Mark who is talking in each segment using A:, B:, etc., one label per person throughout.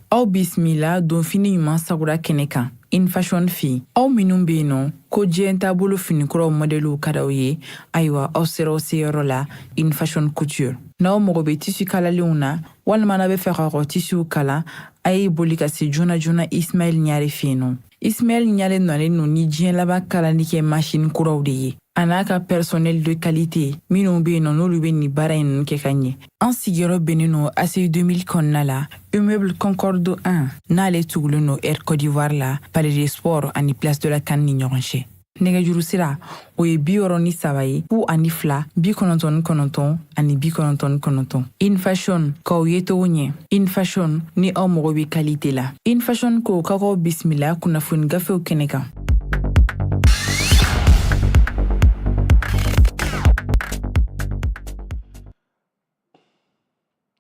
A: Aw bisimila donfini ɲuman sagura kɛnɛ kan InFashion fɛ yen. Aw minnu bɛ yen nɔ ko diɲɛ taabolo finikuraw mɔdɛliw ka d'aw ye, ayiwa aw sera aw seyɔrɔ la InFashion Couture. N'aw mago bɛ tissu kalalenw na walima n'aw bɛ fɛ k'aw ka tissuw kala, a ye boli ka se joona joona Ismaël Ɲare fɛ yen nɔ. Ismaël Ɲare nalen don ni diɲɛ laban kalali kɛ machine kuraw de ye, a n'a ka personnel de qualité minnu bɛ yen nɔ n'olu bɛ nin baara in ninnu kɛ ka ɲɛ. An sigiyɔrɔ bɛnnen don ACI 2000 kɔnɔna la, immeuble Concorde 1, n'ale tugulen don Air Côte d'Ivoire la, Palais des Sports ani Place de la CAN ni ɲɔgɔn cɛ. Nɛgɛjuru sira o ye 63 ye 02 99 ani 99. InFashion k'aw ye cogo ɲɛ. InFashion, ni aw mago bɛ qualité la. InFashion ko k'aw bisimila kunnafoni gafew kɛnɛ kan.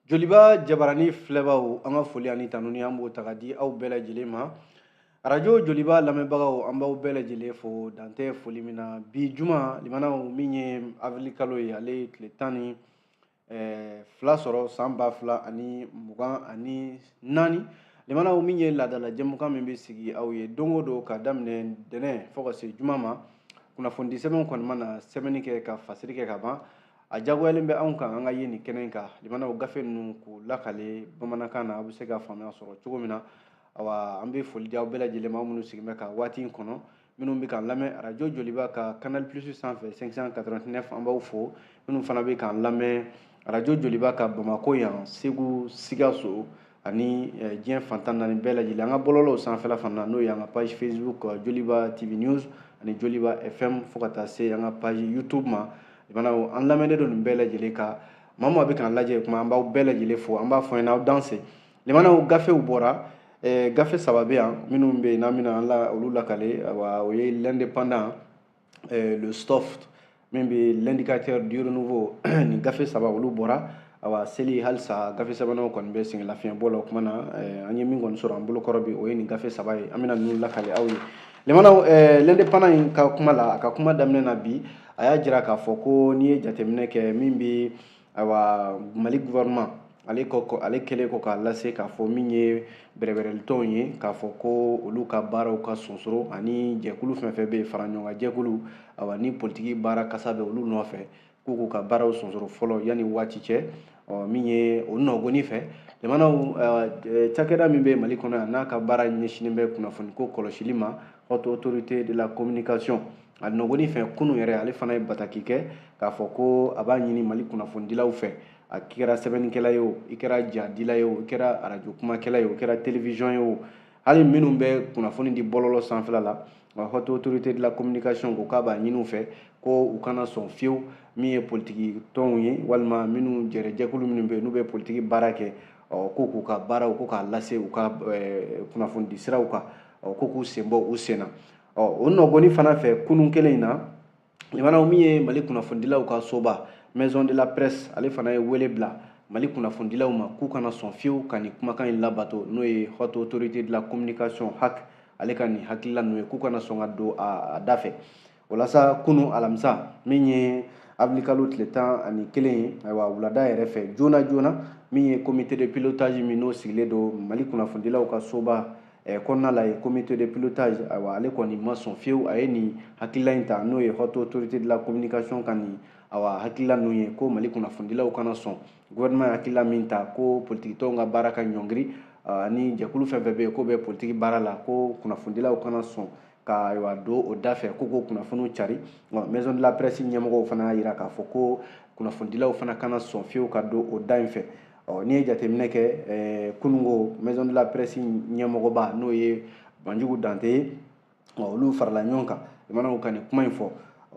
B: Joliba jabarani filɛbaw, an ka foli ani tanuni an b'o ta ka di aw bɛɛ lajɛlen ma. Arajo Joliba lamɛnbagaw, an b'aw bɛɛ lajɛlen fo dantɛ foli min na bi juma limanaw min ye avril kalo ye, ale ye tile 12 sɔrɔ san 2024. Limanaw, min ye laadala jɛmukan min bɛ sigi aw ye don o don ka daminɛ ntɛnɛn fo ka se juma ma, kunnafonidi sɛbɛnw kɔni mana sɛbɛnni kɛ ka fasiri kɛ ka ban, a jagoyalen bɛ anw kan an ka ye nin kɛnɛ in kan limanaw gafe ninnu k'u lakale bamanankan na, aw bɛ se ka faamuya sɔrɔ cogo min na. Awa, an bɛ foli di aw bɛɛ lajɛlen ma, aw minnu sigilen bɛ ka waati in kɔnɔ, minnu bɛ k'an lamɛn arajo Joliba ka Canal Plus sanfɛ 589, an b'aw fo. Minnu fana bɛ k'an lamɛn arajo Joliba ka Bamakɔ yan, Segu, Sikaso ani diɲɛ fantan naani bɛɛ lajɛlen, an ka bɔlɔlɔw sanfɛla fana, n'o ye an ka page Facebook Joliba TV News ani Joliba FM, fo ka taa se an ka page YouTube ma. Limanaw, an lamɛnnen don nin bɛɛ lajɛlen kan. Maa o maa bɛ k'an lajɛ kuma, an b'aw bɛɛ lajɛlen fo, an b'a fɔ ɲɛna aw danse. Limanaw, gafew bɔra, gafe saba bɛ yan minnu bɛ yen n'an bɛna an la olu lakale. Awa, o ye L'Indépendant, le Stoft min bɛ l'Indicateur du Renouveau. Nin gafe saba olu bɔra. Awa, seli halisa gafe sɛbɛnnaw kɔni bɛ sɛgɛn lafiɲɛbɔ la. O kuma na, an ye min kɔni sɔrɔ an bolokɔrɔ bi, o ye nin gafe saba ye, an bɛna ninnu lakale aw ye. Limanaw, L'Indépendant in ka kuma la, a ka kuma daminɛ na bi, a y'a jira k'a fɔ ko n'i ye jateminɛ kɛ min bɛ, ayiwa, Mali gouvernement ale kɔ, ale kɛlen kɔ k'a lase k'a fɔ min ye bɛrɛbɛrɛlitɔnw ye, k'a fɔ ko olu ka baaraw ka sonsoro ani jɛkulu fɛn fɛn bɛ yen, fara ɲɔgɔn kan jɛkulu, awa, ni politiki baara kasa bɛ olu nɔfɛ, k'u k'u ka baaraw sonsoro fɔlɔ yanni waati cɛ. Ɔ, min ye o nɔgɔni fɛ, jamanaw cakɛda min bɛ Mali kɔnɔ yan n'a ka baara ɲɛsinnen bɛ kunnafoniko kɔlɔsili ma, Haute Autorité de la Communication, a nɔgɔni fɛ kunun yɛrɛ ale fana ye bataki kɛ k'a fɔ ko a b'a ɲini Mali kunnafonidilaw fɛ, a kɛra sɛbɛnnikɛla ye o, i kɛra jadila ye o, i kɛra arajo kumakɛla ye o, i kɛra télévision ye o, hali minnu bɛ kunnafoni di bɔlɔlɔ sanfɛla la, Haute Autorité de la Communication ko k'a b'a ɲini u fɛ ko u kana sɔn fiyewu min ye politiki tɔnw ye walima minnu jɛrɛjɛkulu minnu bɛ yen n'u bɛ politiki baara kɛ, ɔ, ko k'u ka baaraw ko k'a lase u ka kunnafonidi siraw kan, ɔ, ko k'u sen bɔ u sen na. Ɔ, o nɔgɔni fana fɛ kunun kelen in na, limanaw, min ye Mali kunnafonidilaw ka soba Maison de la Presse, ale fana ye wele bila Mali kunnafonidilaw ma k'u kana sɔn fiyewu ka nin kumakan in labato, n'o ye Haute Autorité de la Communication HAC ale ka nin hakilila ninnu ye, k'u kana sɔn ka don a da fɛ. O la sa, kunun alamisa min ye avril kalo tile 11 ye, ayiwa, wulada yɛrɛ fɛ joona joona, min ye comité de pilotage min n'o sigilen don Mali kunnafonidilaw ka soba kɔnɔna la ye, comité de pilotage, ayiwa, ale kɔni ma sɔn fiyewu, a ye nin hakilila in ta, n'o ye Haute Autorité de la Communication ka nin, awa, hakilila ninnu ye, ko Mali kunnafonidilaw kana sɔn gouvernement ye hakilila min ta ko politikitɔnw ka baara ka ɲɔngiri ani jɛkulu fɛn fɛn bɛ yen k'o bɛ politiki baara la, ko kunnafonidilaw kana sɔn ka, ayiwa, don o da fɛ ko k'o kunnafoniw cari. Maison de la Presse ɲɛmɔgɔw fana y'a jira k'a fɔ ko kunnafonidilaw fana kana sɔn fiyewu ka don o da in fɛ. Ɔ, n'i ye jateminɛ kɛ, kununko Maison de la Presse ɲɛmɔgɔba, n'o ye Banjugu Dante ye, olu farala ɲɔgɔn kan limanaw ka nin kuma in fɔ.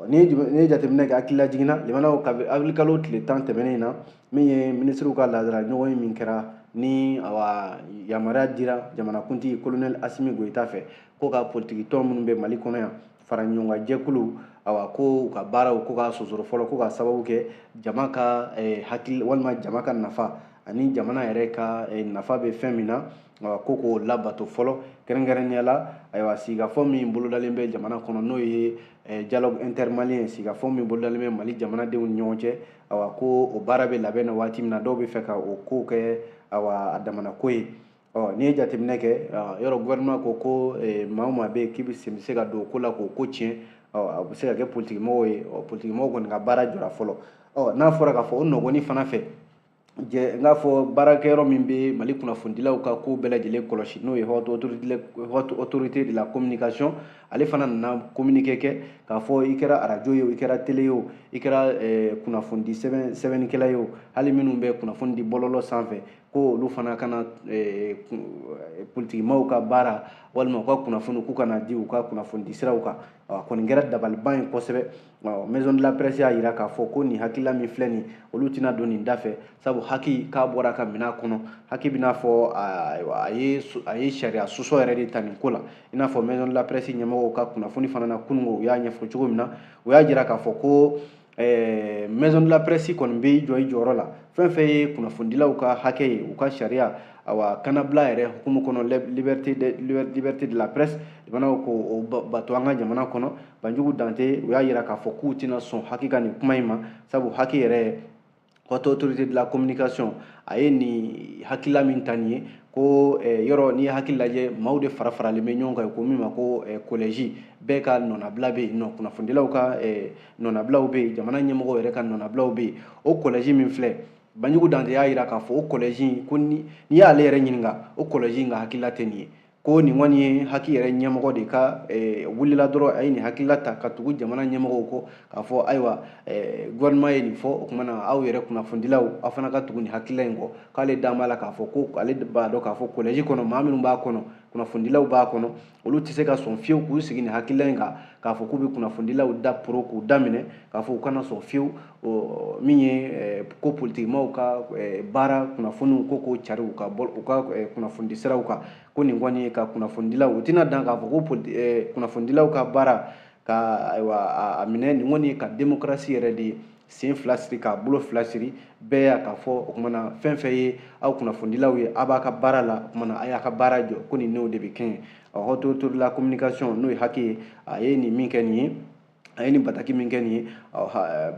B: N'i ye jateminɛ kɛ, hakilila jiginna limanaw, kabi avril kalo tile 10 tɛmɛnen in na, min ye minisiriw ka laadala ɲɔgɔn ye min kɛra ni, awa, yamaruya dira jamanakuntigi colonel Assimi Goïta fɛ ko ka politiki tɔn minnu bɛ Mali kɔnɔ yan, fara ɲɔgɔn kan jɛkulu, awa, ko u ka baaraw ko k'a sonsoro fɔlɔ, ko ka sababu kɛ jama ka hakili walima jama ka nafa ani jamana yɛrɛ ka nafa bɛ fɛn min na, awa, ko k'o labato fɔlɔ, kɛrɛnkɛrɛnnenya la, ayiwa, sigikafɔ min bolodalen bɛ jamana kɔnɔ, n'o ye dialogue intermalien, sigikafɔ min bolodalen bɛ Mali jamanadenw ni ɲɔgɔn cɛ, awa, ko o baara bɛ labɛn na waati min na, dɔw bɛ fɛ ka o ko kɛ, awa, a damana ko ye. Ɔ, n'i ye jateminɛ kɛ, yɔrɔ gouvernement ko ko maa o maa bɛ yen k'i bɛ sen bɛ se ka don o ko la k'o ko tiɲɛ, ɔ, a bɛ se ka kɛ politikimɔgɔw ye. Ɔ, politikimɔgɔw kɔni ka baara jɔra fɔlɔ. Ɔ, n'a fɔra k'a fɔ o nɔgɔni fana fɛ jɛ, n k'a fɔ baarakɛyɔrɔ min bɛ Mali kunnafonidilaw ka ko bɛɛ lajɛlen kɔlɔsi, n'o ye Haute Autorité de la Communication, ale fana nana communiqué kɛ k'a fɔ i kɛra arajo ye o, i kɛra télé ye o, i kɛra kunnafonidi sɛbɛn sɛbɛnnikɛla ye o, hali minnu bɛ kunnafoni di bɔlɔlɔ sanfɛ, ko olu fana kana politikimaw ka baara walima u ka kunnafoni k'u kana di u ka kunnafonidi siraw kan. A kɔni kɛra dabaliban ye kosɛbɛ. Maison de la Presse y'a jira k'a fɔ ko nin hakilila min filɛ nin, olu tɛna don nin da fɛ, sabu HAC k'a bɔra ka minɛ a kɔnɔ. HAC bɛna fɔ a ye sariya sɔsɔ yɛrɛ de ta nin ko la. I n'a fɔ Maison de la Presse ɲɛmɔgɔw ka kunnafoni fana na kununko, u y'a ɲɛfɔ cogo min na, u y'a jira k'a fɔ ko Maison de la Presse kɔni bɛ jɔ i jɔyɔrɔ la. Fɛn fɛn ye kunnafonidilaw ka hakɛ ye, u ka sariya, awa, kanabila yɛrɛ hukumu kɔnɔ, liberté de la presse, jamanaw ko o bato an ka jamana kɔnɔ. Banjugu Dante, u y'a jira k'a fɔ k'u tɛna sɔn HAC ka nin kuma in ma, sabu HAC yɛrɛ, Haute Autorité de la Communication, a ye nin hakilila min ta nin ye, ko yɔrɔ n'i ye hakili lajɛ, maaw de fara faralen bɛ ɲɔgɔn kan ko min ma ko collège, bɛɛ ka nɔnabila bɛ yen nɔ, kunnafonidilaw ka nɔnabilaw bɛ yen, jamana ɲɛmɔgɔw yɛrɛ ka nɔnabilaw bɛ yen. O collège min filɛ, Banjugu Dante y'a jira k'a fɔ o collège ko ni n'i y'ale yɛrɛ ɲininka, o collège in ka hakilila tɛ nin ye, ko nin kɔni ye HAC yɛrɛ ɲɛmɔgɔ de ka wulila dɔrɔn, a ye nin hakilila ta ka tugu jamana ɲɛmɔgɔw kɔ, k'a fɔ ayiwa, gouvernement ye nin fɔ, o tuma na aw yɛrɛ kunnafonidilaw, aw fana ka tugu nin hakilila in kɔ. K'ale dan b'a la k'a fɔ ko ale b'a dɔn k'a fɔ collège kɔnɔ, maa minnu b'a kɔnɔ, kunnafonidilaw b'a kɔnɔ, olu tɛ se ka sɔn fiyewu k'u sigi nin hakilila in kan k'a fɔ k'u bɛ kunnafonidilaw da poro k'u daminɛ, k'a fɔ u kana sɔn fiyewu min ye ko politikimaw ka baara kunnafoniw ko k'o cari u ka bɔ u ka kunnafonidi siraw kan. Ko nin kɔni ye ka kunnafonidilaw, u tɛna dan k'a fɔ ko kunnafonidilaw ka baara ka, ayiwa, a minɛ. Nin kɔni ye ka démocratie yɛrɛ de sen fila siri k'a bolo fila siri. Bɛɛ y'a ka fɔ, o kumana fɛn fɛn ye aw kunnafonidilaw ye, aw b'a ka baara la, o kumana a y'a ka baara jɔ, ko nin n'o de bɛ kɛ. Haute Autorité de la Communication, n'o ye HAC ye, a ye nin min kɛ nin ye, a ye nin bataki min kɛ nin ye,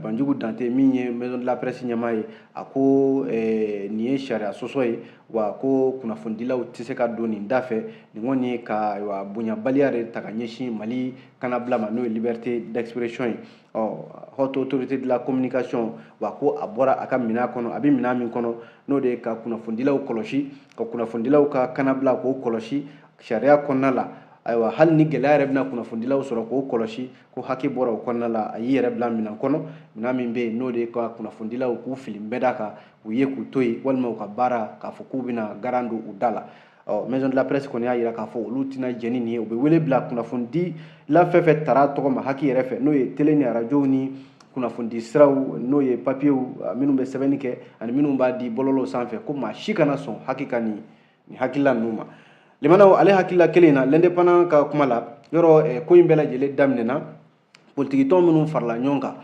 B: Banjugu Dante min ye Maison de la Presse ɲɛmaa ye, a ko nin ye sariya sɔsɔ ye, wa ko kunnafonidilaw tɛ se ka don nin da fɛ. Nin kɔni ye ka, ayiwa, bonyabaliya de ta ka ɲɛsin Mali kanabila ma, n'o ye liberté d'expression ye. Ɔ, Haute Autorité de la Communication, wa ko a bɔra a ka minɛn kɔnɔ, a bɛ minɛn min kɔnɔ, n'o de ye ka kunnafonidilaw kɔlɔsi, ka kunnafonidilaw ka kanabila k'o kɔlɔsi sariya kɔnɔna la. Ayiwa, hali ni gɛlɛya yɛrɛ bɛna kunnafonidilaw sɔrɔ k'o kɔlɔsi, ko HAC bɔra o kɔnɔna la, a y'i yɛrɛ bila minɛn kɔnɔ, minɛn min bɛ yen, n'o de ye ka kunnafonidilaw k'u fili nbɛda kan, k'u ye k'u to yen, walima u ka baara k'a fɔ k'u bɛna garan don u da la. Ɔ, Maison de la Presse kɔni y'a jira k'a fɔ olu tɛna jɛn ni nin ye. U bɛ wele bila kunnafonidila fɛn fɛn tara tɔgɔ ma HAC yɛrɛ fɛ, n'o ye télé ni arajow ni kunnafonidi siraw, n'o ye papiyew minnu bɛ sɛbɛnni kɛ ani minnu b'a di bɔlɔlɔw sanfɛ, ko maa si kana sɔn HAC ka nin hakilila ninnu ma. Limanaw, ale hakilila kelen in na, L'Indépendant ka kuma la, yɔrɔ ko in bɛɛ lajɛlen daminɛna politikitɔn minnu farala ɲɔgɔn kan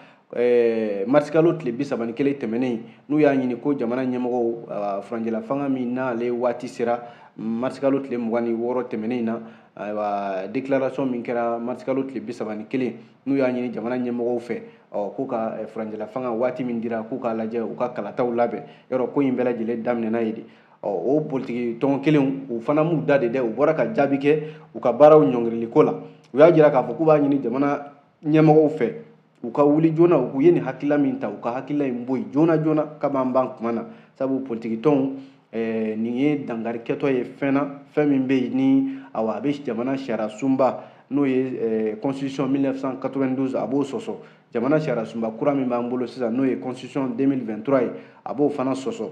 B: marisikalo tile 31 tɛmɛnen, n'u y'a ɲini ko jamana ɲɛmɔgɔw, furancɛla fanga min n'ale waati sera marisikalo tile 26 tɛmɛnen in na, ayiwa, déclaration min kɛra marisikalo tile 31, n'u y'a ɲini jamana ɲɛmɔgɔw fɛ, ɔ, k'u ka furancɛla fanga waati min dira, k'u k'a lajɛ u ka kalataw labɛn. Yɔrɔ ko in bɛɛ lajɛlen daminɛna yen de. Ɔ, o politiki tɔn kelenw, u fana m'u da de dɛ, u bɔra ka jaabi kɛ u ka baaraw ɲɔngirili ko la. U y'a jira k'a fɔ k'u b'a ɲini jamana ɲɛmɔgɔw fɛ u ka wuli joona, u ye nin hakilila min ta, u ka hakilila in bɔ yen joona joona kab'an ban kuma na, sabu politiki tɔnw, nin ye dankari kɛtɔ ye fɛn na, fɛn min bɛ yen ni, awa, a bɛ jamana sariya sunba, n'o ye constitution 1992, a b'o sɔsɔ. Jamana sariya sunba kura min b'an bolo sisan, n'o ye constitution 2023 ye, a b'o fana sɔsɔ.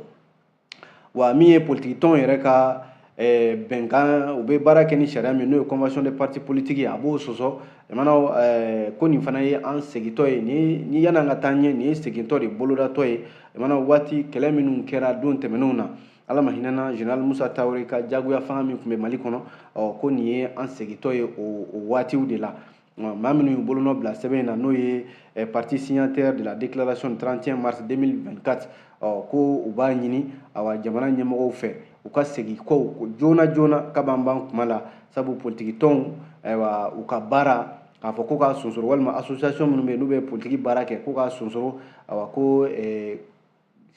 B: Wa min ye politiki tɔn yɛrɛ ka bɛnkan, u bɛ baara kɛ ni sariya min, n'o ye convention des partis politiques ye, a b'o sɔsɔ. Jamana ko nin fana ye an segintɔ ye ni yan'an ka taa ɲɛ, nin ye segintɔ de bolodatɔ ye. Jamana waati kɛlɛ minnu kɛra don tɛmɛnenw na, Ala ma hinɛna général Musa Tarawele ka jagoya fanga min tun bɛ Mali kɔnɔ, ɔ, ko nin ye an segintɔ ye o waatiw de la. Maa minnu y'u bolonɔ bila sɛbɛn in na, n'o ye parti signataire de la déclaration du 31 mars 2024, ɔ, ko u b'a ɲini, awa, jamana ɲɛmɔgɔw fɛ u ka segin kɔ joona joona kab'an ban kuma la, sabu politiki tɔnw, ayiwa, u ka baara k'a fɔ ko k'a sonsoro, walima association minnu bɛ yen n'u bɛ politiki baara kɛ, ko k'a sonsoro, awa, ko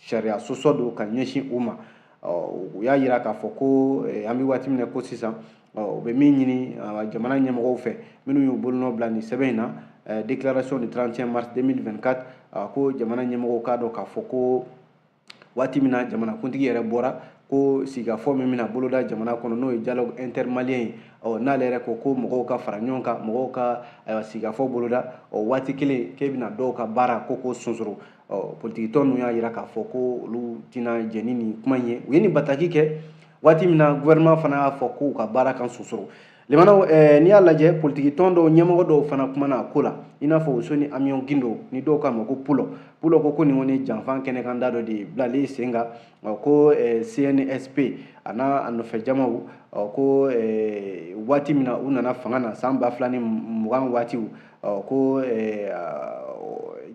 B: sariya sɔsɔ don ka ɲɛsin u ma. U y'a jira k'a fɔ ko an bɛ waati min na ko sisan, u bɛ min ɲini jamana ɲɛmɔgɔw fɛ minnu y'u bolonɔ bila nin sɛbɛn in na, déclaration du 31 mars 2024, ko jamana ɲɛmɔgɔw k'a dɔn k'a fɔ ko waati min na jamanakuntigi yɛrɛ bɔra ko sigikafɔ min bɛna boloda jamana kɔnɔ, n'o ye dialogue intermalien ye, n'ale yɛrɛ ko ko mɔgɔw ka fara ɲɔgɔn kan, mɔgɔw ka ayiwa sigikafɔ boloda, waati kelen k'e bɛna dɔw ka baara ko k'o sonsoro. Politiki tɔn ninnu y'a jira k'a fɔ ko olu tɛna jɛn ni nin kuma in ye. U ye nin bataki kɛ waati min na gouvernement fana y'a fɔ k'u ka baara kan sonsoro. Limanaw, n'i y'a lajɛ, politiki tɔn dɔw ɲɛmɔgɔ dɔw fana kumana a ko la, i n'a fɔ Useni Amiɔn Gindo, ni dɔw k'a ma ko Pulɔ. Pulɔ ko nin kɔni janfan kɛnɛkanda dɔ de ye bilalen sen kan, ko CNSP a n'a a nɔfɛ jamaw, ko waati min na u nana fanga na san 2020 waatiw, ko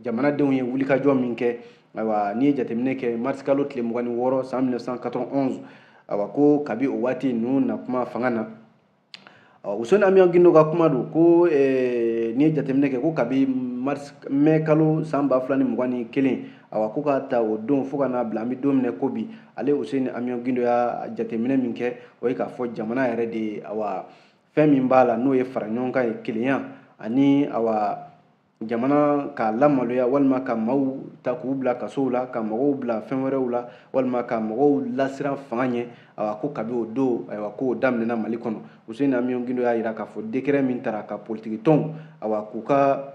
B: jamanadenw ye wulikajɔ min kɛ, ayiwa n'i ye jateminɛ kɛ mars kalo tile 26 san 1991, ayiwa ko kabi o waati ninnu na kuma fanga na. Useni Amiɔn Gindo ka kuma don ko n'i ye jateminɛ kɛ ko kabi mars mai kalo san 2021, ayiwa ko ka ta o don fo ka n'a bila an bɛ don min na ko bi, ale Useni Amiɔn Gindo y'a jateminɛ min kɛ, o ye k'a fɔ jamana yɛrɛ de ye, ayiwa fɛn min b'a la n'o ye fara ɲɔgɔn kan ye, kelenya ani ayiwa jamana k'a lamaloya, walima ka maaw ta k'u bila kasow la, ka mɔgɔw bila fɛn wɛrɛw la, walima ka mɔgɔw lasiran fanga ɲɛ, ayiwa ko kabi o don, ayiwa k'o daminɛna Mali kɔnɔ. Useni Amiɔn Gindo y'a jira k'a fɔ décret min tara ka politiki tɔnw ayiwa k'u ka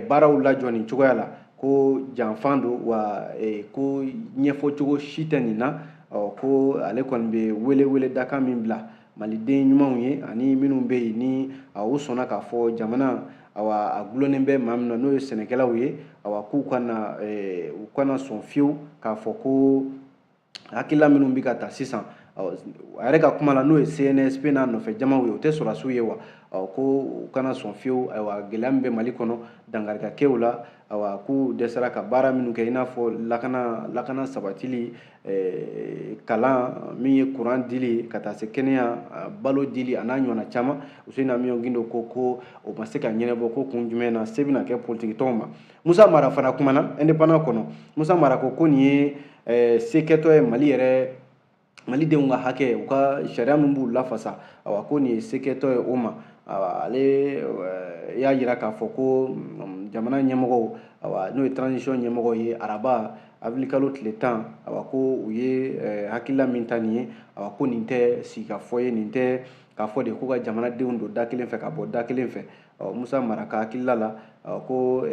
B: baaraw lajɔ nin cogoya la, ko janfan don, wa ko ɲɛfɔcogo si tɛ nin na. Ko ale kɔni bɛ wele dakan min bila maliden ɲumanw ye ani minnu bɛ yen ni u sɔnna k'a fɔ jamana awa a gulonnen bɛ maa min na, n'o ye sɛnɛkɛlaw ye, awa k'u kana u kana sɔn fiyewu k'a fɔ ko hakilila minnu bɛ ka ta sisan, a yɛrɛ ka kuma la, n'o ye CNSP n'a nɔfɛ jamaw ye, o tɛ sɔrɔdasiw ye wa, ko u kana sɔn fiyewu, ayiwa gɛlɛya min bɛ Mali kɔnɔ dankari ka kɛ u la, ayiwa k'u dɛsɛra ka baara minnu kɛ, i n'a fɔ lakana sabatili, kalan min ye courant dili ka taa se kɛnɛya, balo dili a n'a ɲɔgɔnna caman. Useni Amiɔn Gindo ko o ma se ka ɲɛnabɔ, ko kun jumɛn na se bɛna kɛ politiki tɔnw ma. Musa Mara fana kumana indépendant kɔnɔ. Musa Mara ko nin ye se kɛtɔ ye Mali yɛrɛ, malidenw ka hakɛ, u ka sariya min b'u lafasa, ayiwa ko nin ye se kɛtɔ ye o ma. Ayiwa ale y'a jira k'a fɔ ko jamana ɲɛmɔgɔw, ayiwa n'o ye transition ɲɛmɔgɔw ye, araba avril kalo tile 10, ayiwa ko u ye hakilila min ta nin ye, ayiwa ko nin tɛ sigikafɔ ye, nin tɛ k'a fɔ de ko ka jamanadenw don da kelen fɛ ka bɔ da kelen fɛ. Musa Mara ka hakilila la, ko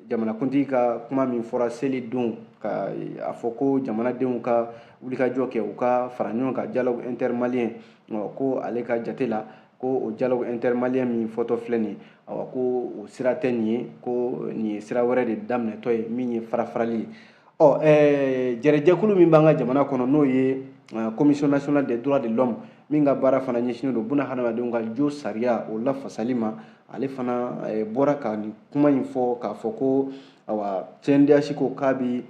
B: jamanakuntigi ka kuma min fɔra seli don, ka a fɔ ko jamanadenw ka wulikajɔ kɛ, u ka fara ɲɔgɔn kan dialogue intermalien, ko ale ka jate la ko o dialogue intermalien min fɔtɔ filɛ nin ye, ayiwa ko o sira tɛ nin ye, ko nin ye sira wɛrɛ de daminɛtɔ ye min ye farafarali ye. Jɛrɛjɛkulu min b'an ka jamana kɔnɔ, n'o ye commission nationale des droits de l'homme, min ka baara fana ɲɛsinnen don buna hadamadenw ka jo sariya o lafasali ma, ale fana bɔra ka nin kuma in fɔ k'a fɔ ko ayiwa CNDH ko k'a bi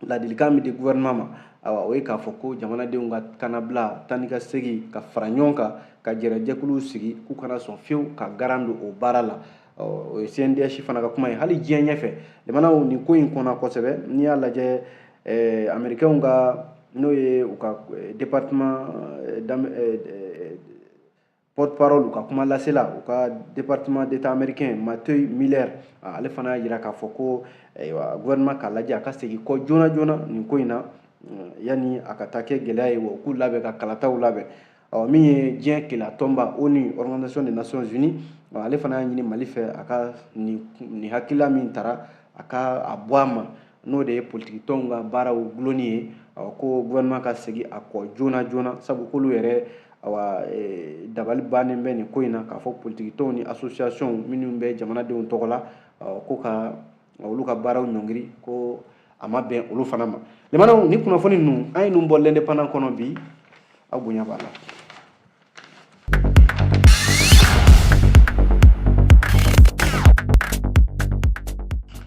B: ladilikan min di gouvernement ma, ayiwa o ye k'a fɔ ko jamanadenw ka kannabila taa ni ka segin ka fara ɲɔgɔn kan ka jɛrɛjɛkuluw sigi, k'u kana sɔn fiyewu ka garan don o baara la. O ye CNDH fana ka kuma ye. Hali diɲɛ ɲɛfɛ jamanaw nin ko in kɔnna kosɛbɛ. N'i y'a lajɛ américains ka, n'o ye u ka département porte-parole, u ka kuma lasela, u ka département d'état américain Matthew Miller, ale fana y'a jira k'a fɔ ko ayiwa gouvernement k'a lajɛ a ka segin kɔ joona joona nin ko in na, yanni a ka taa kɛ gɛlɛya ye, wa u k'u labɛn ka kalataw labɛn. Min ye diɲɛ keleya tɔnba ONU, Organisation des Nations Unies, ale fana y'a ɲini Mali fɛ a ka nin hakilila min tara a ka a bɔ a ma, n'o de ye politiki tɔnw ka baaraw gulonni ye, ko gouvernement ka segin a kɔ joona joona, sabu k'olu yɛrɛ awa dabali bannen bɛ nin ko in na, k'a fɔ politiki tɔnw ni association minnu bɛ jamanadenw tɔgɔ la, ko ka olu ka baaraw ɲɔngiri, ko a ma bɛn olu fana ma. Limanaw, ni kunnafoni ninnu an ye ninnu bɔ l'indépendant kɔnɔ bi, aw bonya b'a la.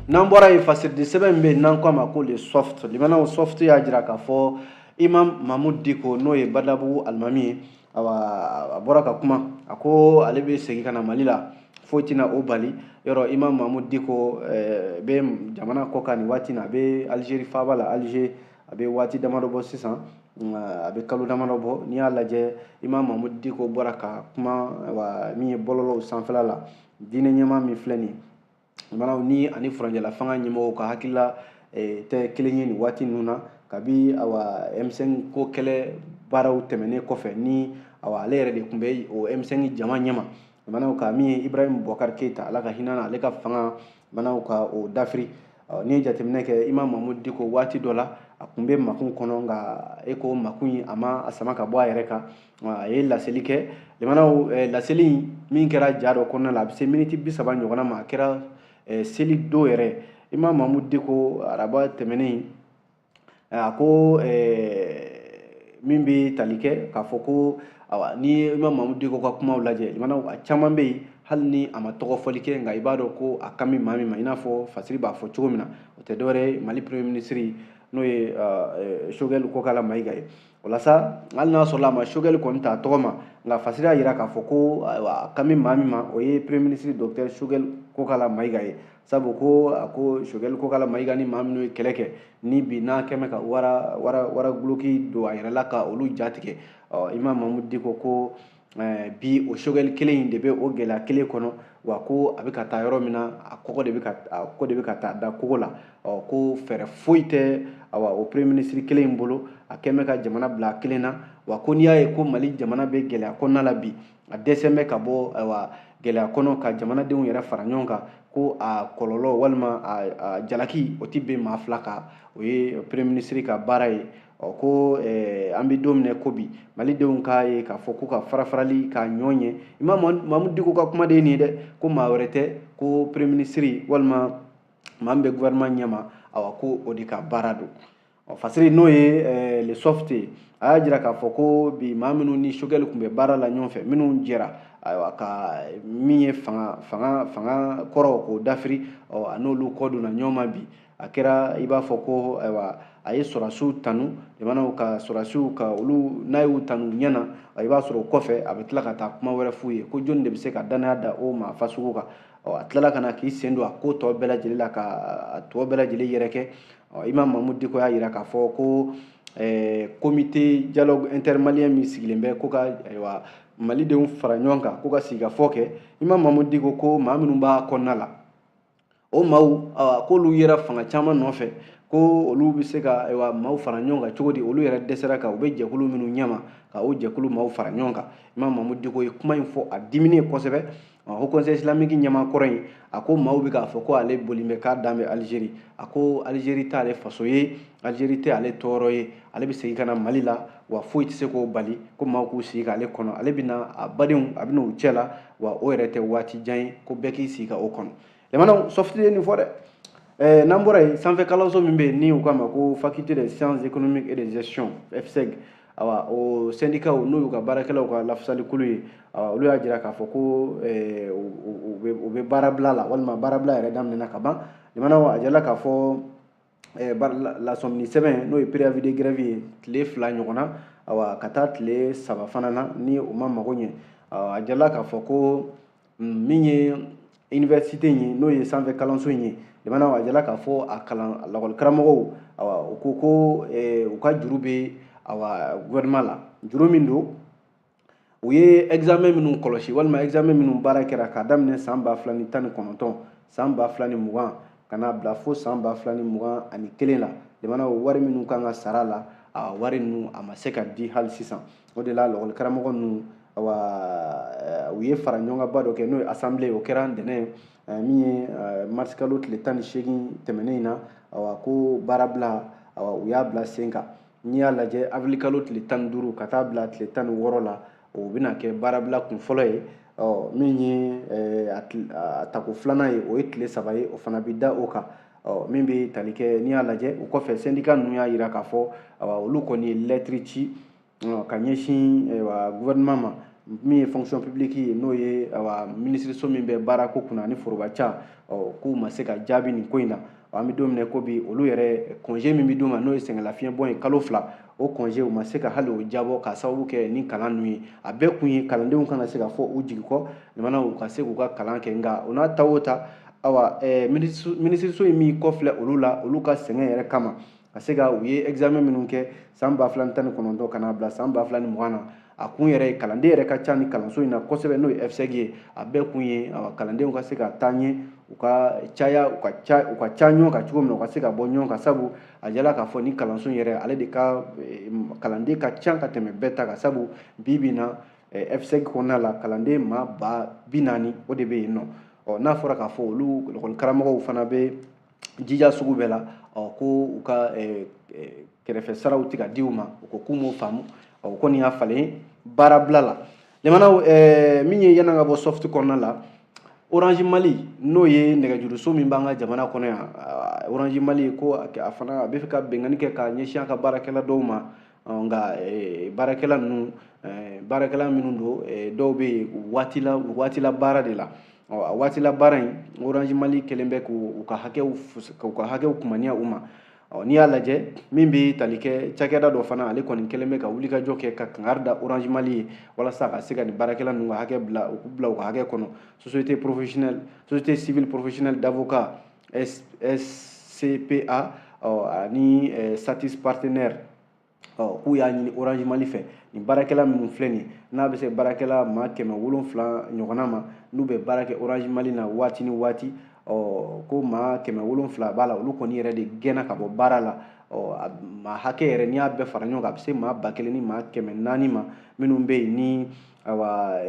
B: N'an bɔra yen, fasiridi sɛbɛn min bɛ yen n'an ko a ma ko le soft, limanaw, soft y'a jira k'a fɔ Imam Mahmoud Dicko, n'o ye Badabugu alimami ye, awa a bɔra ka kuma, a ko ale bɛ segin ka na Mali la, foyi tɛna o bali. Yɔrɔ Imam Mahmoud Dicko bɛ jamana kɔ kan nin waati in na, a bɛ Algérie faaba la, Alger. A bɛ waati damadɔ bɔ sisan, a bɛ kalo damadɔ bɔ. N'i y'a lajɛ, Imam Mahmoud Dicko bɔra ka kuma wa min ye bɔlɔlɔw sanfɛla la, diinɛ ɲɛmaa min filɛ nin ye, limanaw, ni ani furancɛla fanga ɲɛmɔgɔw ka hakilila tɛ kelen ye nin waati ninnu na, kabi awa M5 ko kɛlɛ baaraw tɛmɛnen kɔfɛ, ni awa ale yɛrɛ de tun bɛ o M5 jama ɲɛma, limanaw, ka min ye Ibrahim Boubacar Keita, Ala ka hinɛ na, ale ka fanga, limanaw, ka o dafiri. N'i ye jateminɛ kɛ, Imam Mahmoud Dicko waati dɔ la a tun bɛ makun kɔnɔ, nka e ko makun in a ma a sama ka bɔ a yɛrɛ kan. A ye laseli kɛ, limanaw. Laseli in min kɛra ja dɔ kɔnɔna la, a bɛ se miniti 30 ɲɔgɔnna ma, a kɛra seli don yɛrɛ. Imam Mahmoud Dicko, araba tɛmɛnen, a ko min bɛ tali kɛ k'a fɔ ko awa, ni Imam Mahmoud Dicko ka kumaw lajɛ, limanaw, a caman bɛ yen, hali ni a ma tɔgɔ fɔli kɛ, nka i b'a dɔn ko a kan bɛ maa min ma, i n'a fɔ fasiri b'a fɔ cogo min na, o tɛ dɔwɛrɛ ye Mali Premier ministre, n'o ye Choguel Kokalla Maïga ye. O la sa, hali n'a sɔrɔ a ma Choguel kɔni ta tɔgɔ ma, nka fasiri y'a jira k'a fɔ ko ayiwa, a kan bɛ maa min ma, o ye Premier ministre docteur Choguel Kokalla Maïga ye, sabu ko a ko Choguel Kokalla Maïga ni maa minnu ye kɛlɛ kɛ, ni bi n'a kɛmɛ ka wara wara wara guloki don a yɛrɛ la ka olu jatigɛ. Ɔ, Imam Mahmoud Dicko ko bi o Choguel kelen in de bɛ o gɛlɛya kelen kɔnɔ, wa ko a bɛ ka taa yɔrɔ min na, a kɔgɔ de bɛ ka a ko de bɛ ka taa da kogo la. Ɔ, ko fɛɛrɛ foyi tɛ awa o Premier ministre kelen in bolo, a kɛn bɛ ka jamana bila a kelen na. Wa ko n'i y'a ye ko Mali jamana bɛ gɛlɛya kɔnɔna la bi, a dɛsɛ bɛ ka bɔ ayiwa gɛlɛya kɔnɔ ka jamanadenw yɛrɛ fara ɲɔgɔn kan, ko a kɔlɔlɔ walima a jalaki o ti bɛn maa fila kan, o ye Premier ministre ka baara ye. Ɔ, ko an bɛ don min na ko bi, malidenw k'a ye k'a fɔ ko ka fara farali k'a ɲɔ ɲɛ. Imam Mahmoud Dicko ka kuma de ye nin ye dɛ, ko maa wɛrɛ tɛ, ko Premier ministre walima maa min bɛ gouvernement ɲɛma, awa, ko o de ka baara don. Ɔ, fasiri, n'o ye Le Soft ye, a y'a jira k'a fɔ ko bi maa minnu ni Choguel tun bɛ baara la ɲɔgɔn fɛ, minnu jɛra ayiwa ka min ye fanga kɔrɔ k'o dafiri, ɔ, a n'olu kɔ donna ɲɔgɔn ma bi. A kɛra i b'a fɔ ko ayiwa, a ye sɔrɔdasiw tanu, jamanaw ka sɔrɔdasiw ka olu n'a y'u tanu ɲɛ na, i b'a sɔrɔ o kɔfɛ a bɛ tila ka taa kuma wɛrɛ f'u ye ko jɔnni de bɛ se ka danaya da o maa fasugu kan. Ɔ, a tilala ka na k'i sen don a ko tɔ bɛɛ lajɛlen la ka a tɔ bɛɛ lajɛlen yɛrɛ kɛ. Ɔ, Imam Mahmoud Dicko y'a jira k'a fɔ ko comité dialogue intermalien min sigilen bɛ ko ka ayiwa malidenw fara ɲɔgɔn kan, ko ka sigikafɔ kɛ, Imam Mahmoud Dicko ko maa minnu b'a kɔnɔna la, o maaw, k'olu yɛrɛ fanga caman nɔfɛ, ko olu bɛ se ka ayiwa maaw fara ɲɔgɔn kan cogo di? Olu yɛrɛ dɛsɛra ka u bɛ jɛkulu minnu ɲɛma ka o jɛkulu maaw fara ɲɔgɔn kan. Imam Mahmoud Dicko ye kuma in fɔ a diminen kosɛbɛ. Haut Conseil islamique ɲɛmaa kɔrɔ in, a ko maaw bɛ k'a fɔ ko ale boli bɛ k'a dan bɛ Algérie. A ko Algérie t'ale faso ye, Algérie tɛ ale tɔɔrɔ ye, ale bɛ segin ka na Mali la, wa foyi tɛ se k'o bali. Ko maaw k'u sigi k'ale kɔnɔ, ale bɛna a badenw, a bɛna u cɛ la, wa o yɛrɛ tɛ waati jan ye, ko bɛɛ k'i sigi ka o kɔnɔ. Limanaw, Soft ye nin fɔ dɛ. N'an bɔra yen, sanfɛ kalanso min bɛ yen ni u k'a ma ko Faculté des sciences économiques et de gestion, FSEG, awa, o syndicat, n'o y'u ka baarakɛlaw ka lafasalikulu ye, awa, olu y'a jira k'a fɔ ko u bɛ baarabila la, walima baarabila yɛrɛ daminɛna ka ban. Limanaw, a jirala k'a fɔ lasɔmini sɛbɛn, n'o ye préavis de grève ye, tile 2 ɲɔgɔn na, awa, ka taa tile 3 fana na, ni o ma mago ɲɛ. A jirala k'a fɔ ko min ye université in ye, n'o ye sanfɛ kalanso in ye, limanaw, a jirala k'a fɔ a kalan lakɔli karamɔgɔw, awa, u ko ko u ka juru bɛ awa gouvernement la. Juru min don, u ye examen minnu kɔlɔsi walima examen minnu baara kɛra k'a daminɛ san 2019, san 2020, ka n'a bila fo san 2021 la, limanaw, wari minnu kan ka sara la, a wari ninnu a ma se ka di hali sisan. O de la lakɔli karamɔgɔ ninnu, awa, u ye fara ɲɔgɔnkanba dɔ kɛ, n'o ye assemblée, o kɛra ntɛnɛn min ye marisikalo tile 18 tɛmɛnen in na. Awa, ko baarabila, awa, u y'a bila sen kan. N'i y'a lajɛ, avril kalo tile 15 ka taa bila tile 16 la, o bɛna kɛ baarabila kun fɔlɔ ye. Ɔ, min ye a tako filanan ye, o ye tile 3 ye, o fana bɛ da o kan. Ɔ, min bɛ tali kɛ, n'i y'a lajɛ, o kɔfɛ syndicat ninnu y'a jira k'a fɔ awa, olu kɔni ye lettre ci ka ɲɛsin gouvernement ma, min ye fonction publique ye, n'o ye awa minisiriso min bɛ baarako kunna ani forobaca. Ɔ, k'u ma se ka jaabi nin ko in na. An bɛ don min na ko bi, olu yɛrɛ congé min bɛ d'u ma, n'o ye sɛgɛnlafiɲɛbɔ ye kalo 2, o congé u ma se ka hali o jabɔ, k'a sababu kɛ ni kalan ninnu ye. A bɛɛ kun ye kalandenw kana se ka fɔ u jigi kɔ, limanaw, u ka se k'u ka kalan kɛ. Nka o n'a ta o ta, awa, minisiriso in min kɔfilɛ olu la, olu ka sɛgɛn yɛrɛ kama, Ka se ka u ye examen minnu kɛ san 2019 ka n'a bila san 2020 na, a kun yɛrɛ ye kalanden yɛrɛ ka ca ni kalanso in na kosɛbɛ, n'o ye FSEG ye. A bɛɛ kun ye kalandenw ka se ka taa ɲɛ, u ka caya, u ka ca ɲɔgɔn kan cogo min na, u ka se ka bɔ ɲɔgɔn kan. Sabu a jala k'a fɔ ni kalanso in yɛrɛ, ale de ka kalanden ka ca ka tɛmɛ bɛɛ ta kan. Sabu bi bi in na FSEG kɔnɔna la, kalanden maa 40 000 o de bɛ yen nɔ. Ɔ, n'a fɔra k'a fɔ olu lakɔli karamɔgɔw fana bɛ jija sugu bɛɛ la, ɔ, ko u ka kɛrɛfɛ saraw tɛ ka di u ma, u ko k'u m'o faamu. O kɔni y'a falen baarabila la. Limanaw, min ye yan'an ka bɔ soft kɔnɔna la, Orange Mali, n'o ye nɛgɛjuruso min b'an ka jamana kɔnɔ yan, Orange Mali ko a fana a bɛ fɛ ka binkanni kɛ ka ɲɛsin an ka baarakɛla dɔw ma. Nka baarakɛla ninnu, baarakɛla minnu don, dɔw bɛ yen waati la, waati la baara de la. Ɔ, a waati la baara in, Orange Mali kɛlen bɛ k'u ka hakɛw, k'u ka hakɛw kumaniya u ma. Ɔ, n'i y'a lajɛ, min bɛ tali kɛ cakɛda dɔ fana, ale kɔni kɛlen bɛ ka wulikajɔ kɛ ka kangari da Orange Mali ye walasa ka se ka nin baarakɛla ninnu ka hakɛ bila, u k'u bila u ka hakɛ kɔnɔ. Société professionnelle, Société civile professionnelle d'avocat SCPA, ɔ, ani Satis partenaire, ɔ, k'u y'a ɲini Orange Mali fɛ, nin baarakɛla minnu filɛ nin ye, n'a bɛ se baarakɛla maa 700 ɲɔgɔnna ma, n'u bɛ baara kɛ Orange Mali na waati ni waati, ɔ, ko maa 700 b'a la, olu kɔni yɛrɛ de gɛnna ka bɔ baara la. Ɔ, maa hakɛ yɛrɛ, n'i y'a bɛɛ fara ɲɔgɔn kan, a bɛ se maa 1400 ma, minnu bɛ yen ni awa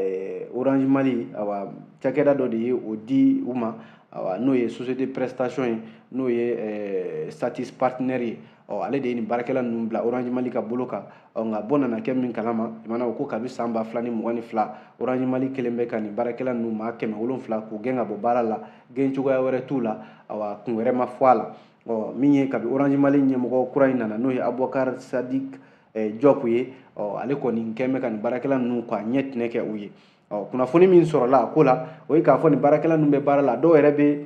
B: Orange Mali, awa, cakɛda dɔ de ye o di u ma, awa, n'o ye société prestation ye, n'o ye Satis partenaire ye. Ɔ, ale de ye nin baarakɛla ninnu bila Orange Mali ka bolo kan. Ɔ, nka bɔ nana kɛ min kalama, limana, o ko kabi san 2022, Orange Mali kelen bɛ ka nin baarakɛla ninnu maa 700 k'u gɛn ka bɔ baara la. Gɛn cogoya wɛrɛ t'u la, awa, kun wɛrɛ ma fɔ a la. Ɔ, min ye kabi Orange Mali ɲɛmɔgɔ kura in nana, n'o ye Abubakar Sadik Diop ye, ɔ, ale kɔni kɛn bɛ ka nin baarakɛla ninnu k'a ɲɛ tinɛ kɛ u ye. Ɔ, kunnafoni min sɔrɔla a ko la, o ye k'a fɔ nin baarakɛla ninnu bɛ baara la, dɔw yɛrɛ bɛ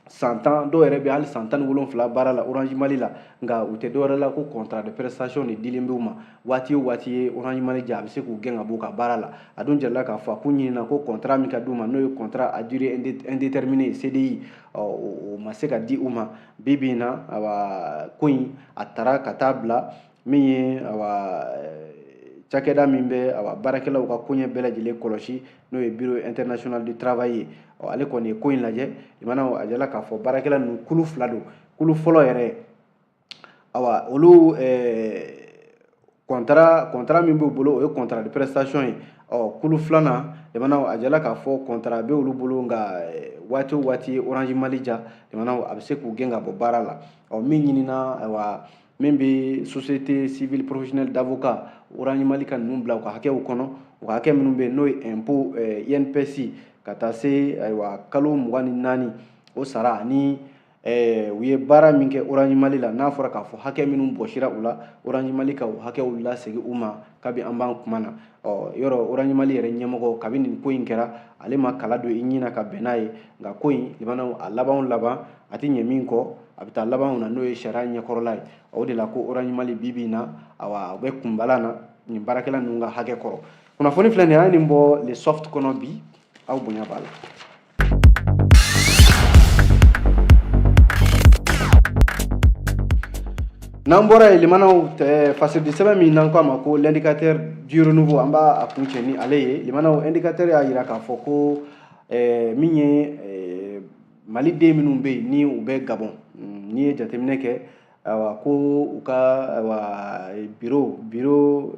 B: san 10, dɔw yɛrɛ bɛ hali san 17 baara la Orange Mali la. Nka u tɛ dɔwɛrɛ la ko contrat de prestation de dilen bɛ u ma. Waati o waati ye Orange Mali ja, a bɛ se k'u gɛn ka bɔ u ka baara la. A dun jirala k'a fɔ a k'u ɲinina ko contrat min ka d'u ma, n'o ye contrat à durée indéterminée, CDI, ɔ, o ma se ka di u ma. Bi bi in na, awa, ko in a taara ka taa bila min ye, awa, cakɛda min bɛ, awa, baarakɛlaw ka koɲɛ bɛɛ lajɛlen kɔlɔsi, n'o ye Bureau international du travail ye. Ɔ, ale kɔni ye ko in lajɛ. Limanaw, a jala k'a fɔ baarakɛla ninnu kulu fila don. Kulu fɔlɔ yɛrɛ, awa, olu contrat min b'u bolo, o ye contrat de prestation ye. Ɔ, kulu filanan, limanaw, a jala k'a fɔ contrat bɛ olu bolo, nka waati o waati Orange Mali ja, limanaw, a bɛ se k'u gɛn ka bɔ baara la. Ɔ, min ɲinina, ayiwa, min bɛ Société civile professionnelle d'avocat, Orange Mali ka ninnu bila u ka hakɛw kɔnɔ, u ka hakɛ minnu bɛ yen, n'o ye impôt INPS, ka taa se, ayiwa, kalo 24 o sara, ani u ye baara min kɛ Orange Mali la, n'a fɔra k'a fɔ hakɛ minnu bɔsira u la, Orange Mali ka o hakɛw lasegin u ma kabi an b'an kuma na. Ɔ, yɔrɔ Orange Mali yɛrɛ ɲɛmɔgɔ, kabi nin ko in kɛra, ale ma kala don i ɲin na ka bɛn n'a ye. Nka ko in, limanaw, a laban o laban, a tɛ ɲɛ min kɔ, a bɛ taa laban na, n'o ye sariya ɲɛkɔrɔla ye. O de la ko Orange Mali bi bi in na, awa, u bɛ kunbala na nin baarakɛla ninnu ka hakɛ kɔrɔ. Kunnafoni filɛ nin ye, an ye nin bɔ le soft kɔnɔ bi, aw bonya b'a la. N'an bɔra yen, limanaw, fasiridi sɛbɛn min n'an ko a ma ko L'Indicateur du renouveau, an b'a kun cɛ ni ale ye. Limanaw, Indicateur y'a jira k'a fɔ ko min ye Maliden minnu bɛ yen ni u bɛ Gabon, n'i ye jateminɛ kɛ, ayiwa, ko u ka, ayiwa, bureau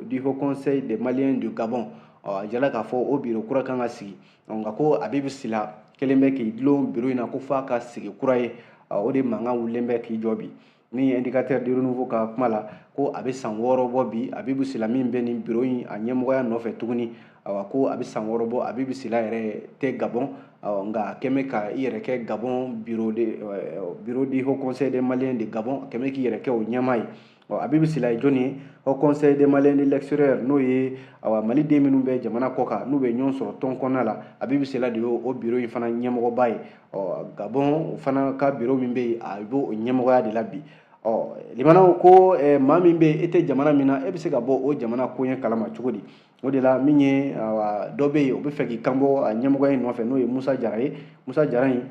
B: du Haut Conseil des Maliens du Gabon, a jira k'a fɔ o bureau kura kan ka sigi. Nka ko Abibu Sila kelen bɛ k'i dulon bureau in na ko f'a ka sigi kura ye, o de mankan wulilen bɛ k'i jɔ bi. Min ye Indicateur du renouveau ka kuma la, ko a bɛ san 6 bɔ bi, Abibu Sila min bɛ nin bureau in a ɲɛmɔgɔya nɔfɛ tuguni, ayiwa, ko a bɛ san 6 bɔ, Abibu Sila yɛrɛ tɛ Gabon, nka a kɛn bɛ ka i yɛrɛ kɛ Gabon bureau du Haut Conseil des Maliens de Gabon, a kɛn bɛ k'i yɛrɛ kɛ o ɲɛmaa ye. Ɔ, Abibu Sila ye jɔnni ye? Haut Conseil des Maliens de l'extérieur, n'o ye, awa, Maliden minnu bɛ jamana kɔ kan, n'u bɛ ɲɔgɔn sɔrɔ tɔn kɔnɔna la, Abibu Sila de y'o bureau in fana ɲɛmɔgɔba ye. Ɔ, Gabon o fana ka bureau min bɛ yen, a b'o ɲɛmɔgɔya de la bi. Ɔ, limanaw, ko maa min bɛ yen, e tɛ jamana min na, e bɛ se ka bɔ o jamana koɲɛ kalama cogo di? O de la min ye, awa, dɔ bɛ yen, o bɛ fɛ k'i kanbɔ a ɲɛmɔgɔya in nɔfɛ, n'o ye Musa Jara ye. Musa Jara in,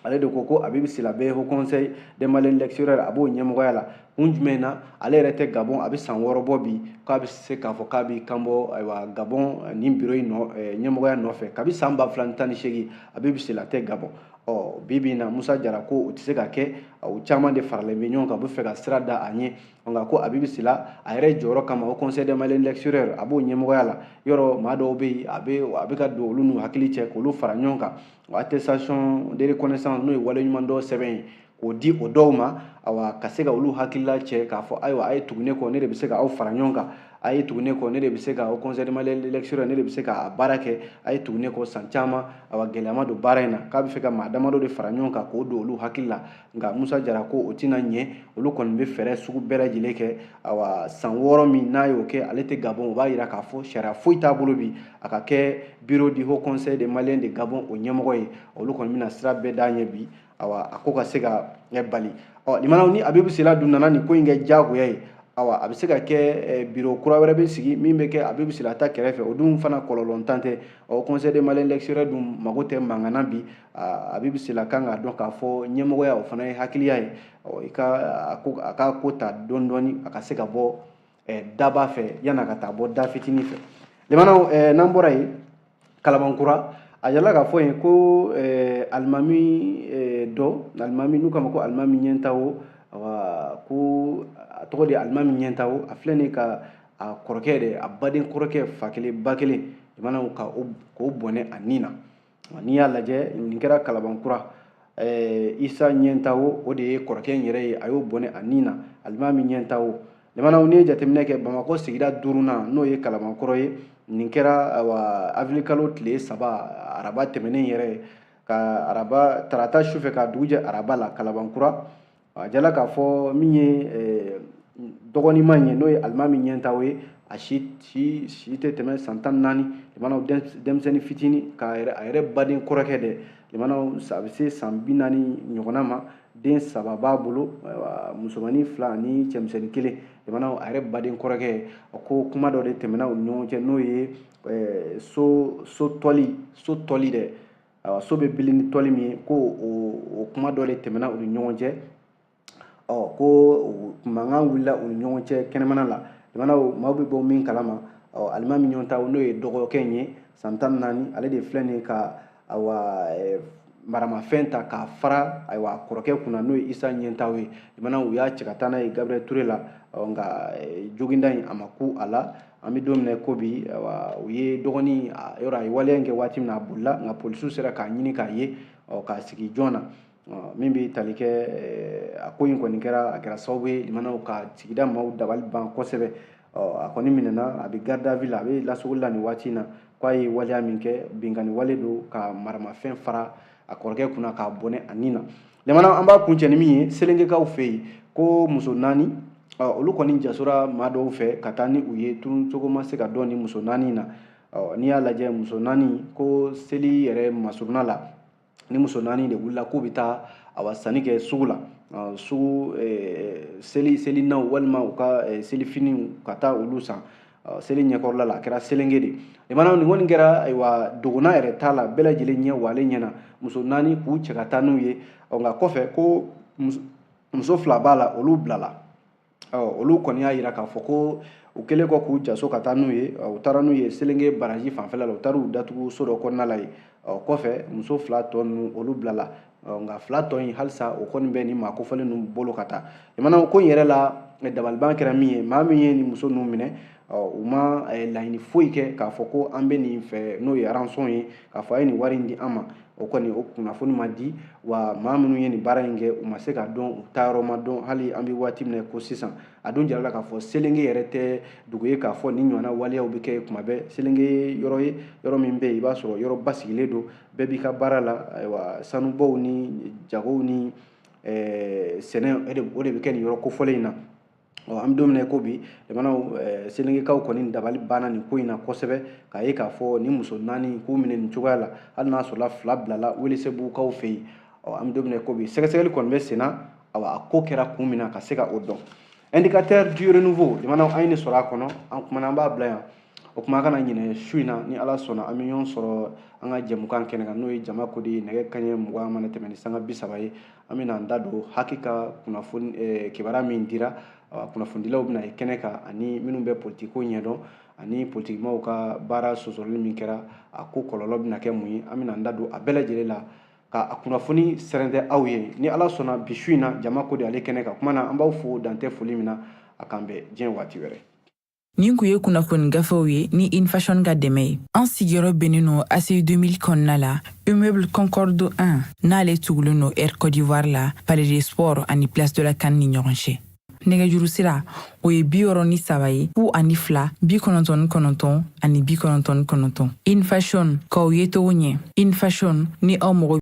B: Ale de ko ko Abibu Sila bɛ Haut Conseil des Maliens de l'extérieur, a b'o ɲɛmɔgɔya la. Kun jumɛn na ale yɛrɛ tɛ Gabon? A bɛ san 6 bɔ bi k'a bɛ se k'a fɔ k'a b'i kanbɔ, ayiwa, Gabon nin bureau in nɔ ɲɛmɔgɔya nɔfɛ. Kabi san 2018, Abibu Sila tɛ Gabon. Ɔ bi bi in na, Musa Jara ko o tɛ se ka kɛ. O caman de faralen bɛ ɲɔgɔn kan, u bɛ fɛ ka sira da a ɲɛ. Nka ko Abibu Sila a yɛrɛ jɔyɔrɔ kama, Haut Conseil des Maliens de l'extérieur, a b'o ɲɛmɔgɔya la. Yɔrɔ maa dɔw bɛ yen, a bɛ ka don olu n'u hakili cɛ k'olu fara ɲɔgɔn kan. Attestation de reconnaissance, n'o ye waleɲumandɔn sɛbɛn ye, k'o di o dɔw ma, awa, ka se ka olu hakilila cɛ k'a fɔ: ayiwa, a ye tugu ne kɔ, ne de bɛ se ka aw fara ɲɔgɔn kan. A ye tugu ne kɔ, ne de bɛ se ka Haut Conseil des Maliens de l'extérieur, ne de bɛ se ka baara kɛ. A ye tugu ne kɔ san caman, awa, gɛlɛya ma don baara in na. K'a bɛ fɛ ka maa damadɔ de fara ɲɔgɔn kan k'o don olu hakili la. Nka Musa Jara ko o tɛna ɲɛ. Olu kɔni bɛ fɛɛrɛ sugu bɛɛ lajɛlen kɛ. Awa, san 6 min n'a y'o kɛ, ale tɛ Gabon, o b'a yira k'a fɔ sariya foyi t'a bolo bi a ka kɛ bureau du Haut Conseil des Maliens de Gabon o ɲɛmɔgɔ ye. Olu kɔni bɛna sira bɛɛ d'a ɲɛ bi, awa, a ko ka se ka bali. Ɔ limanaw, ni Abibu Sila dun nana nin ko in kɛ diyagoya ye, awa, a bɛ se ka kɛ bureau kura wɛrɛ bɛ sigi min bɛ kɛ Abibu Sila ta kɛrɛfɛ. O dun fana kɔlɔlɔntan tɛ. Ɔ Conseil des Maliens de l'extérieur dun mago tɛ mankan na bi. Abibu Sila kan k'a dɔn k'a fɔ ɲɛmɔgɔya, o fana ye hakiliya ye. Ɔ i ka a ka ko ta dɔɔni dɔɔni, a ka se ka bɔ daba fɛ yan'a ka taa bɔ da fitinin fɛ. Limanaw, n'an bɔra yen, Kalabankura, a yala k'a fɔ yen ko alimami dɔ, alimami n'u k'a ma ko alimami Ɲɛntawo, awa, ko a tɔgɔ de alimami Ɲɛntawo, a filɛ nin ye ka a kɔrɔkɛ dɛ, a baden kɔrɔkɛ, fa kelen ba kelen, limanaw, ka k'o bɔnɛ a nin na. N'i y'a lajɛ, nin kɛra Kalabankura. Isa Ɲɛntawo, o de ye kɔrɔkɛ in yɛrɛ ye, a y'o bɔnɛ a nin na, alimami Ɲɛntawo. Limanaw, n'i ye jateminɛ kɛ Bamakɔ sigida duurunan, n'o ye Kalabankɔrɔ ye, nin kɛra, awa, avril kalo tile 3, araba tɛmɛnen yɛrɛ, ka araba tarata sufɛ ka dugu jɛ araba la, Kalabankura. A jala k'a fɔ min ye dɔgɔninma ye, n'o ye alimami Ɲɛntawo ye, a si si si tɛ tɛmɛ san 14. Limanaw, denmisɛnnin fitinin, k'a yɛrɛ a yɛrɛ baden kɔrɔkɛ dɛ, limanaw, a bɛ se san 40 ɲɔgɔnna ma. Den saba b'a bolo, musomannin fila ani cɛmisɛnnin kelen. Limanaw, a yɛrɛ baden kɔrɔkɛ, ko kuma dɔ de tɛmɛna u ni ɲɔgɔn cɛ, n'o ye so tɔli dɛ, ayiwa, so bɛ bili ni tɔli min ye, ko o kuma dɔ de tɛmɛna u ni ɲɔgɔn cɛ. Ɔ ko mankan wulila u ni ɲɔgɔn cɛ kɛnɛmana la. Limanaw, maaw bɛ bɔ min kalama, ɔ alimami Ɲɔntaw, n'o ye dɔgɔkɛ in ye, san 14, ale de filɛ nin ye ka, ayiwa, maramafɛn ta k'a fara, ayiwa, kɔrɔkɛ kunna, n'o ye Isa Ɲɛntaw ye. Limanaw, u y'a cɛ ka taa n'a ye Gabriel Ture la. Nka joginda in, a ma ku a la. An bɛ don min na ko bi, ayiwa, u ye dɔgɔnin yɔrɔ, a ye waleya in kɛ waati min na, a bolila, nka polisiw sera k'a ɲini k'a ye, k'a sigi jɔn na. Min bɛ tali kɛ a ko in kɔni kɛra, a kɛra sababu ye, limanaw, ka sigida maaw dabali ban kosɛbɛ. A kɔni minɛna, a bɛ garde à vue la, a bɛ lasogoli la nin waati in na. K'a ye waleya min kɛ, binkanni wale don, ka maramafɛn fara a kɔrɔkɛ kunna k'a bɔnɛ a nin na. Limana, an b'a kuncɛ ni min ye, Selenkekaw fɛ yen, ko muso naani, olu kɔni jasora maa dɔw fɛ ka taa ni u ye. Tuncogo ma se ka dɔn ni muso naani na. N'i y'a lajɛ, muso naani, ko seli yɛrɛ masurunna la, ni muso naani de wulila k'u bɛ taa, awa, sanni kɛ sugu la, sugu selinaw walima u ka selifiniw, ka taa olu san seli ɲɛkɔrɔla la. A kɛra Selenke de. Limana, nin kɔni kɛra, ayiwa, dogona yɛrɛ t'a la, bɛɛ lajɛlen ɲɛ walen ɲɛna, muso naani k'u cɛ ka taa n'u ye. Nka kɔfɛ, ko muso fila b'a la, olu bilala. Olu kɔni y'a yira k'a fɔ ko u kɛlen kɔ k'u jaso ka taa n'u ye, u taara n'u ye Selenke baraji fanfɛla la, u taara u datugu so dɔ kɔnɔna la yen. Kɔfɛ, muso fila tɔ ninnu, olu bilala, nka fila tɔ in, halisa o kɔni bɛ nin maa kofɔlen ninnu bolo ka taa. Limana, ko in yɛrɛ la, dabaliban kɛra min ye, maa min ye nin muso ninnu minɛ, u ma laɲini foyi kɛ k'a fɔ ko an bɛ nin fɛ, n'o ye rançon ye, k'a fɔ a ye nin wari in di an ma. O kɔni, o kunnafoni ma di wa. Maa minnu ye nin baara in kɛ, u ma se ka dɔn, u taayɔrɔ ma dɔn hali an bɛ waati min na ko sisan. A dun jarala k'a fɔ Selenke yɛrɛ tɛ dugu ye k'a fɔ nin ɲɔgɔnna waleyaw bɛ kɛ kuma bɛɛ. Selenke ye yɔrɔ ye, yɔrɔ min bɛ yen, i b'a sɔrɔ yɔrɔ basigilen don, bɛɛ b'i ka baara la. Ayiwa, sanubaw ni jagow ni sɛnɛ, o de bɛ kɛ nin yɔrɔ kofɔlen in na. Ɔ an bɛ don min na ko bi, jamanaw, Selenkekaw kɔni dabali banna nin ko in na kosɛbɛ, k'a ye k'a fɔ ni muso naani k'u minɛ nin cogoya la, hali n'a sɔrɔla fila bilala Welesebugukaw fɛ yen. Ɔ an bɛ don min na ko bi, sɛgɛsɛgɛli kɔni bɛ sen na, awa, a ko kɛra kun min na, ka se ka o dɔn. Indicateur du Renouveau, jamanaw, an ye nin sɔrɔ a kɔnɔ, an kumana, an b'a bila yan. O kuma, a kana ɲinɛ, su in na, ni Ala sɔnna, an bɛ ɲɔgɔn sɔrɔ an ka jɛmukan kɛnɛ kan, n'o ye Jama Kodi ye. Nɛgɛ kaɲɛ 20 mana tɛmɛ ni sanga 30 ye, an bɛna an da don haki ka kunnafoni kibaruya min dira. Kunnafonidilaw bɛna ye kɛnɛ kan, ani minnu bɛ politiko ɲɛdɔn, ani politikimaw ka baara sɔsɔli min kɛra, a ko kɔlɔlɔ bɛna kɛ mun ye. An bɛna an da don a bɛɛ lajɛlen la ka a kunnafoni sɛrɛntɛ aw ye, ni Ala sɔnna, bi su in na, Jama Kodi ale kɛnɛ kan. Kuma na, an b'aw fo dantɛ foli min na. A k'an bɛn diɲɛ waati wɛrɛ.
A: Nin kun ye kunnafoni gafew ye ni Infashion ka dɛmɛ ye. An sigiyɔrɔ bɛnnen no ACI 2000 kɔnɔna la, immeuble Concorde 1, n'ale tugulen no Air Côte d'Ivoire la, Palais des Sports ani Place de la CAN ni ɲɔgɔn cɛ. Nɛgɛjuru sira, o ye 63 ye, 02 99 99. Infashion, k'aw ye togo ɲɛ. Infashion, ni aw mago.